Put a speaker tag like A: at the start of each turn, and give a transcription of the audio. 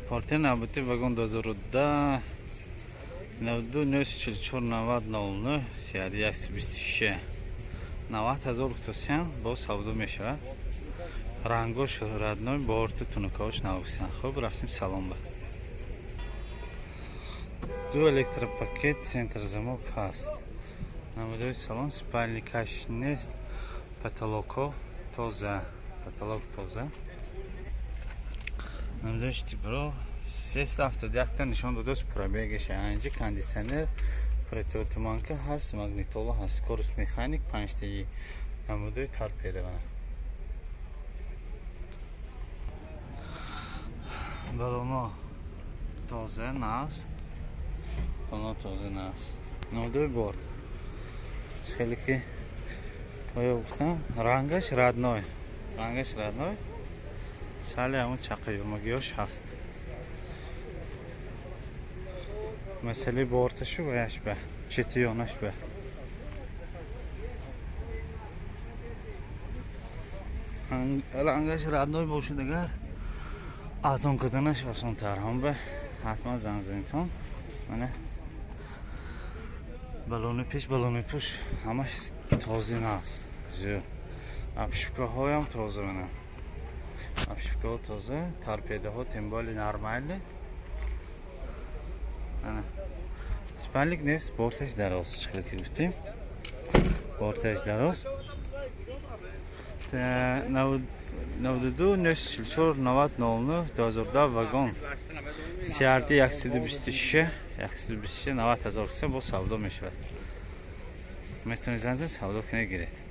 A: Портер навбати вагон 2010 92 944 90 09 CRD 126 90 ҳазор гуфтосиян бо савдо мешавад. Рангош родной, борту тунукаош навгусиян. Хуб, рафтим салон ба. Ду электропакет, центр замок ҳаст. Намудои салон, спальникаш нест, потолокҳо тоза, потолок тоза. Намудои штибро 371 нишон додааст пробегаш. Анҷа кондитсионер, противотуманка ҳаст, магнитола ҳаст, скорость механик 5 ти, намудои торпеда. Балоно тоза нағз, балоно тоза нағз. Намудои борт хеле ки оё гуфтам, рангаш родной, рангаш родной, сали ҳамун чақаюрмагиёш ҳаст. Масъалаи борташу ваяш ба чети ёнаш ба рангаш родной бошад, агар азон карданаш осонтар. Ҳам ба ҳатман занг занедтон. Мана балони пеш, балони пуш ҳамаш тоза наст. Обшивкаҳоям тоза, мана обшивкаҳо тоза, торпедаҳо тем более нормальный. Ана спальник нест, борташ дароз, чӣ ки гуфтем, борташ дароз. 92 944 90 09 2010 вагон CRD 126 126 90 ҳазор киса бо савдо мешавад. Метавонед занг занед, савдо кунед, гиред.